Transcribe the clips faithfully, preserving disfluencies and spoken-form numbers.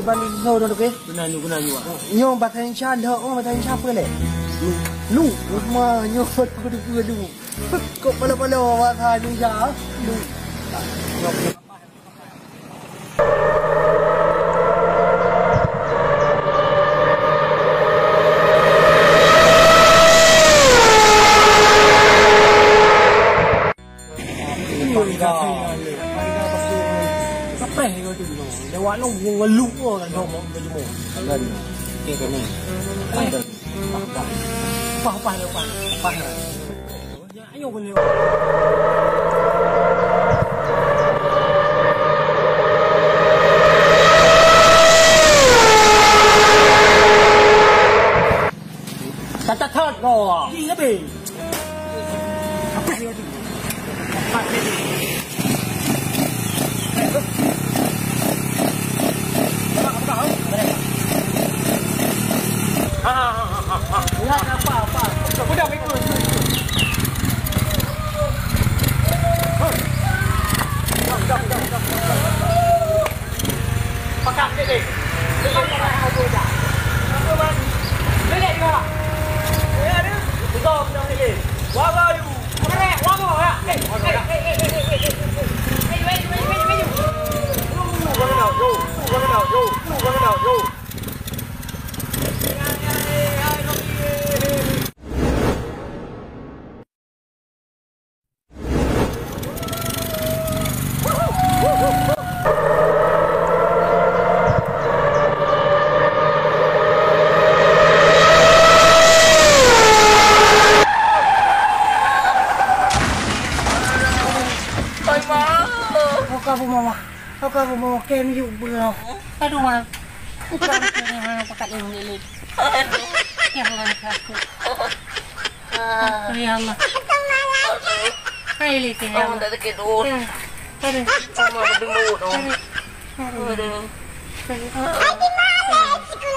Bani soe dong, oke? Keunan nyoe, keunan nyoe. Nyoe bahasa Indonesia, lhok, oh, bahasa Indonesia apa lé? Lu. Lu. Rumah nyoe, betul-betul lu. Kok pala-pala bahasa Indonesia, ah? Lu. Sampai lewat nung, ngeluk orang dong, mau ke jumpa. Kan. Oke, kami. Pah, pah, pah, pah. Ayo, boleh. That, that, that, oh. Di, di. Apa dia tu? Pakat, dek, dek. Dek, dek, dek. Apa, Bang? Dek, dek, dek. Ya, ada. Betul, betul, dek, dek. Wah, wah, aduh. Apa, dek? Wah, wah, ya. Eh, eh, eh, eh. Maju, maju, maju, maju, maju. Lu, lu, bang, lu. Lu, bang, lu. Lu, bang, lu. Oi, Ma! Buka rumah, Ma. Buka rumah, kem yuk beuh. Aduh, Ma. Buka rumah, Ma. Pakat ni, Ma. Aduh. Ya Allah, aku. Ah. Ya Allah. Hai, Liti, ya Allah. Oh, tak sakit, oh. Ya. Aduh. Oh, Ma, betul, oh. Aduh. Aduh. Aduh. Aduh.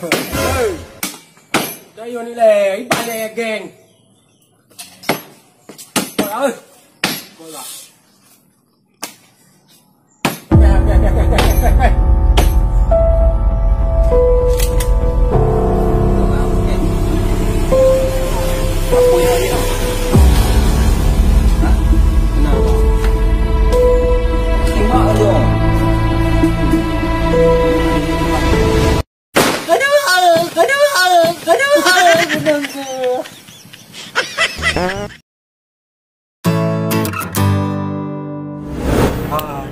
Hei! Dah yo ni leh, iban leh geng. Bola, eh. Bola. Aduh, aduh, aduh, aduh, aduh, aduh. Ah,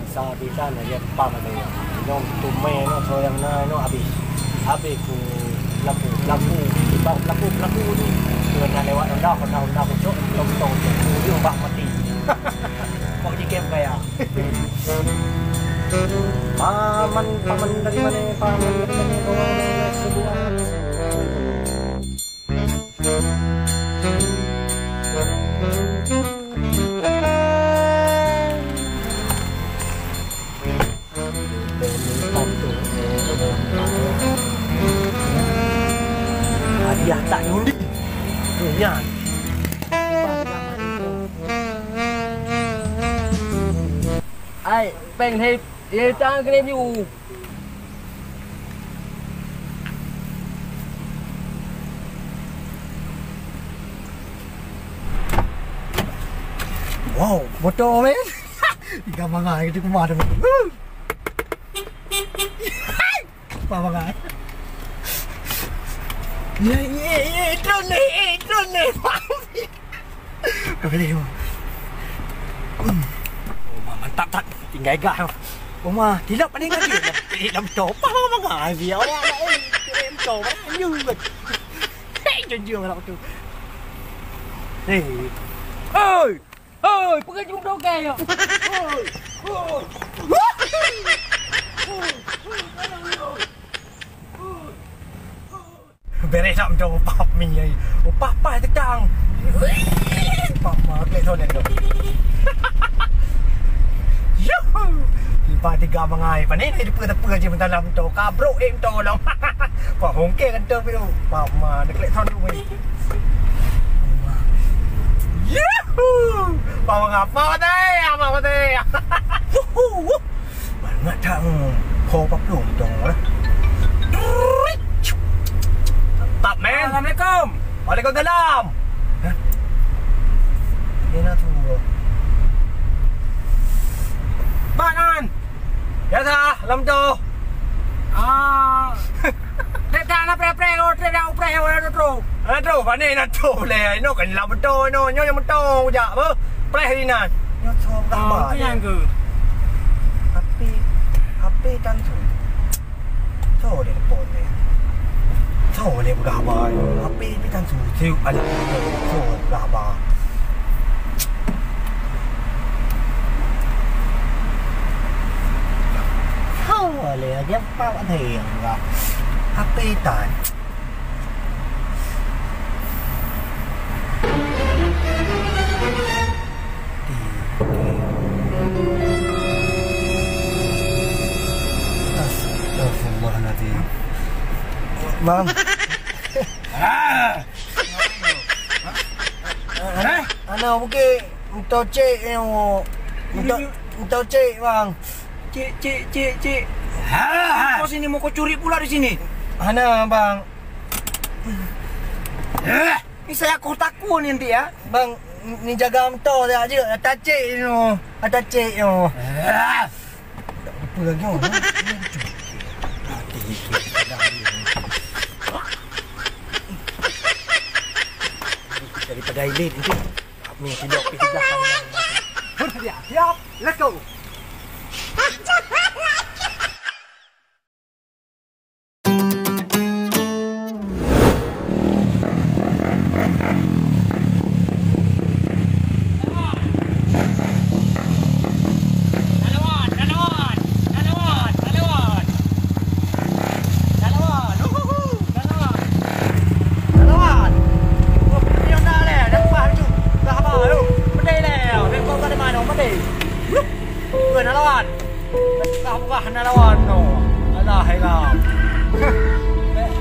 sa bisa na ya pam ada ya. Nyong tumé no so yang na no habis. Habis ku pelaku, pelaku, pelaku, pelaku, pelaku tu. Kena lewat ronda, ronda, ronda kucuk, tong, tong, tong, tong, bah mati. Kok di game kaya? Paman, paman dari mana? Paman dari mana? Sebuah. Hadiah tak nyundi. Dunia. Ai, peng hei, hei tang kena biu. Wow, motor, men. Tiga mangai gitu, kemana, men? Woo. Apa mangai? Ya, ya, ya, drone ni, eh, drone ni. Boleh, Bang. Hmm. Oh, mantap, tak? Tinggal gah. Oh, ma, tilap paling lagi. Eh, lam top. Apa mangai, biar awak nak, eh, kirim top, eh, anjing, kan? Hei, jujur lah tu. Hei. Hei! Hei! Peugah jumpa dokai ya! Hei! Hei! Bereh nak dong upah mi ai. Upah pai teutang. Upah ma klik sonen tu. Yuhu! Pak tiga bangai, pane ni teupeu-teupeu je meudalam moto. Kabrok eh moto lom. Pak hongke kantong pilu. Pak ma, deklek sound tu weh. Yuhu! Pak mengapa teh? Apa teh? Yuhu! Mangat tak ho paplong moto lah. Tap, man. Assalamualaikum. Waalaikumsalam. Hah? Dia nak tunggu. Pak Nan. Biasa, lam tu. Ah. Trek dah na preh-preh, oh, trek dah upreh, oh, dah tu. Dah tu, pane na tu le. Ino kan lam tu, ino, nyo yang tu jak apa? Preh di nan. Nyo tu dah. Oh, tu yang ke. Tapi, tapi tan tu. Soe lé telepon lé? Soe lé peugah haba nyoe? H P pih tan su-, su-, ada soe peugah haba. Soe lé, aja pak ada yang peugah. H P tan. Astagfirullahaladzim. Bang. Ah. Hah? Ana bukit moto cek nyoe. Moto, moto cek, Bang. Cek, cek, cek, cek. Ha, ha. Kau sini mau kau curi pula di sini? Hana, Bang. Eh. Ni saya aku takut ni nanti ya. Bang, ni jaga motor saya je. Ata cek ni. Ata cek ni. Ah. Apa lagi orang? Daripada Ailin nanti. Ni, tidak, tidak. Siap, siap. Let's go. Bukan lawan. Bukan, bukan lawan tu. Alah, heran.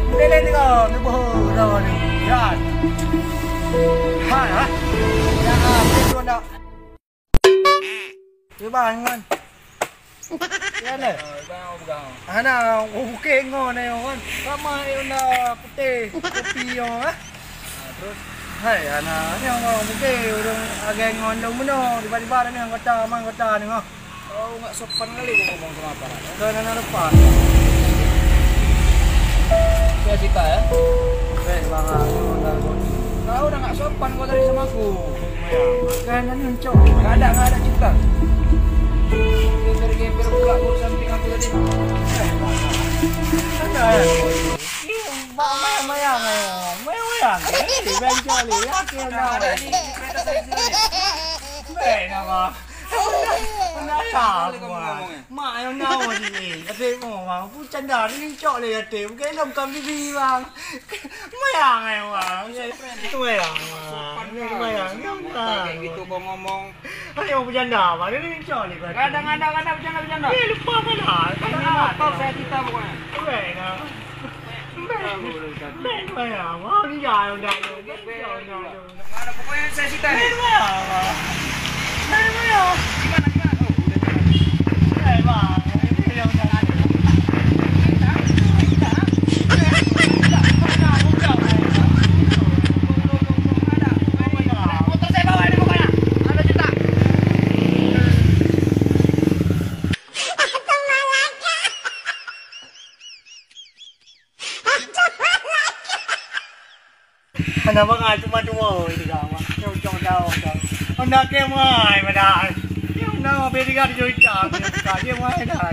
Boleh ni kau, ni boh lawan ni. Kan? Hai, ha? Ya, ah, dia tu nak. Dia bang, kan? Ya, ni. Hana, oh, bukit ngon ni, kan? Sama, eh, warna putih, kopi, oh, ha? Ah, terus? Hai, hana, ni, oh, bukit, urang agai ngon dong meno, tiba-tiba ni anggota, mang anggota ni, oh. Oh, nggak sopan kali kau ngomong sama aparat, ya? Kau nana lepas. Saya cerita, ya? Eh, bang, aku nggak ngerti. Kau udah nggak sopan kau tadi sama aku. Kan nana encok. Nggak ada, nggak ada cerita. Geber-geber pula kau samping aku tadi. Eh, bang. Ada, ya? Ih, bang, mayang, mayang, mayang. Mayang, mayang. Eh, bang, cari. Ya, aku nggak ada. Nggak ada di, di kereta saya sendiri. Eh, nama? Benar, benar, ya, aku, ah. Mak yang nawa ni. Adik mau, bang. Aku canda ni cok le adik. Bukan lom kam bibi, bang. Mayang, eh, bang. Mayang, bang. Mayang, bang. Kayak gitu kau ngomong. Ayo bercanda, bang. Ni cok le. Kadang-kadang, kadang bercanda, bercanda. Eh, lupa kan, ah. Ini motor saya cerita pokoknya. Baik, nah. Mana pokoknya saya cerita ni? Gimana, gimana? Oh, udah jalan. Motor saya bawa ni pokoknya. Ada cerita. Hana bangai cuma dua itu dah. Cocok dah. Hana ke mai padahal. Dia hana beri tiga tujuh ita. Dia mai dah.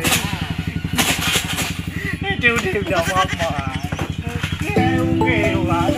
Itu dia udah apa? Oke, oke, wah.